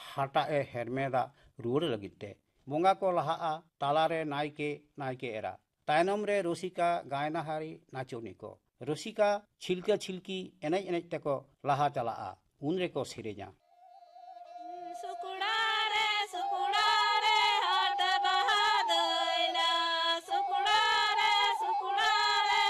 ᱦᱟᱴᱟᱜ ᱮ ᱦᱮᱨᱢᱮᱫᱟ ᱨᱩᱣᱟᱹᱲ ᱞᱟᱹᱜᱤᱫ ᱛᱮ᱾ ᱵᱚᱸᱜᱟ ᱠᱚ ᱞᱟᱦᱟᱜᱼᱟ, ᱛᱟᱞᱟᱨᱮ ᱱᱟᱭᱠᱮ, ᱱᱟᱭᱠᱮ ᱮᱨᱟ, ᱛᱟᱭᱱᱚᱢ ᱨᱮ ᱨᱩᱥᱤᱠᱟ, ᱜᱟᱭᱱᱟᱦᱟᱨᱤ, ᱱᱟᱪᱚᱱᱤ ᱠᱚ᱾ ᱨᱩᱥᱤᱠᱟ ᱪᱷᱤᱞᱠᱟᱹ ᱪᱷᱤᱞᱠᱤ ᱮᱱᱮᱡ ᱮᱱᱮᱡ ᱛᱮᱠᱚ ᱞᱟᱦᱟ ᱪᱟᱞᱟᱜᱼᱟ᱾ ᱩᱱ ᱨᱮᱠᱚ ᱥᱮᱨᱮᱧᱟ᱾ ᱥᱩᱠᱲᱟ ᱨᱮ, ᱥᱩᱠᱲᱟ ᱨᱮ, ᱦᱟᱴ ᱵᱟᱦᱟ ᱫᱟᱹᱭᱱᱟ᱾ ᱥᱩᱠᱲᱟ ᱨᱮ, ᱥᱩᱠᱲᱟ ᱨᱮ,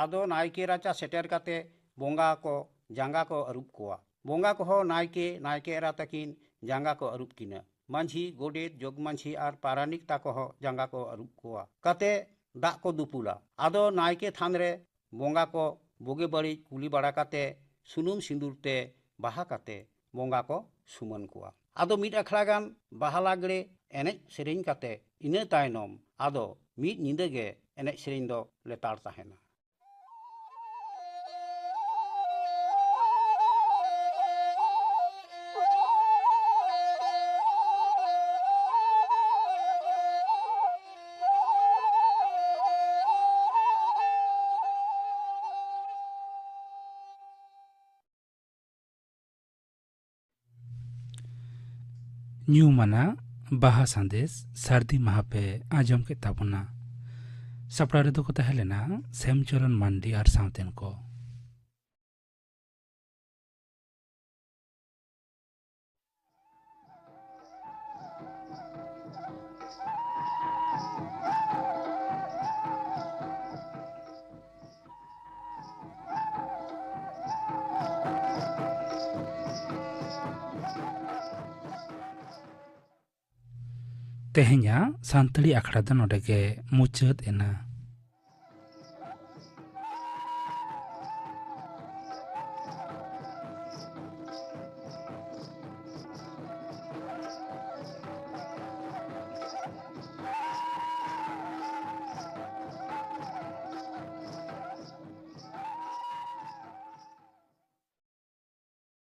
ᱟᱫᱚ ᱱᱟᱭᱠᱮ ᱨᱟᱪᱟ ᱥᱮᱴᱮᱨ ᱠᱟᱛᱮ ᱵᱚᱸᱜᱟ ᱠᱚ ᱡᱟᱸᱜᱟ ᱠᱚ ᱟᱹᱨᱩᱵ ᱠᱚᱣᱟ᱾ ᱵᱚᱸᱜᱟ ᱠᱚᱦᱚᱸ ᱱᱟᱭᱠᱮ, ᱱᱟᱭᱠᱮ ᱮᱨᱟ ᱛᱟᱹᱠᱤᱱ ᱡᱟᱸᱜᱟ ᱠᱚ ᱟᱹᱨᱩᱵ ᱠᱤᱱᱟ᱾ ᱢᱟᱹᱡᱷᱤ, ᱜᱚᱰᱮᱛ, ᱡᱚᱜᱽ ᱢᱟᱹᱡᱷᱤ ᱟᱨ ᱯᱟᱨᱟᱱᱤᱠ ᱛᱟᱠᱚ ᱦᱚᱸ ᱡᱟᱸᱜᱟ ᱠᱚ ᱟᱹᱨᱩᱵ ᱠᱚᱣᱟ᱾ ᱠᱟᱛᱮ ᱫᱟᱜ ᱠᱚ ᱫᱩᱯᱩᱞᱟ᱾ ᱟᱫᱚ ᱱᱟᱭᱠᱮ ᱛᱷᱟᱱ ᱨᱮ ᱵᱚᱸᱜᱟ ᱠᱚ ᱵᱩᱜᱤ ᱵᱟᱹᱲᱤᱡ ᱠᱩᱞᱤ ᱵᱟᱲᱟ ᱠᱟᱛᱮ ᱥᱩᱱᱩᱢ ᱥᱤᱸᱫᱩᱨ ᱛᱮ ᱵᱟᱦᱟ ᱠᱟᱛᱮ ᱵᱚᱸᱜᱟ ᱠᱚ ᱥᱩᱢᱟᱹᱱ ᱠᱚᱣᱟ᱾ ᱟᱫᱚ ᱢᱤᱫ ᱟᱠᱷᱲᱟ ᱜᱟᱱ ᱵᱟᱦᱟ ᱞᱟᱜᱽᱲᱮ ᱮᱱᱮᱡ ᱥᱮᱨᱮᱧ ᱠᱟᱛᱮ ᱤᱱᱟᱹ ᱛᱟᱭᱱᱚᱢ ᱟᱫᱚ ᱢᱤᱫ ᱧᱤᱫᱟᱹ ᱜᱮ ᱮᱱᱮᱡ ᱥᱮᱨᱮᱧ ᱫᱚ ᱞᱮᱛᱟᱲ ᱛᱟᱦᱮᱱᱟ᱾ ᱧᱩᱢᱟᱱᱟᱜ ᱵᱟᱦᱟ ᱥᱟᱸᱫᱮᱥ ᱥᱟᱹᱨᱫᱤ ᱢᱟᱦᱟ ᱯᱮ ᱟᱸᱡᱚᱢ ᱠᱮᱫ ᱛᱟᱵᱚᱱᱟ᱾ ᱥᱟᱯᱲᱟᱣ ᱨᱮᱫᱚ ᱠᱚ ᱛᱟᱦᱮᱸ ᱞᱮᱱᱟ ᱥᱮᱢᱪᱚᱨᱚᱱ ᱢᱟᱱᱰᱤ ᱟᱨ ᱥᱟᱶᱛᱮᱱ ᱠᱚ᱾ ᱛᱮᱦᱮᱧᱟᱜ ᱥᱟᱱᱛᱟᱲᱤ ᱟᱠᱷᱲᱟ ᱫᱚ ᱱᱚᱰᱮ ᱜᱮ ᱢᱩᱪᱟᱹᱫ ᱮᱱᱟ᱾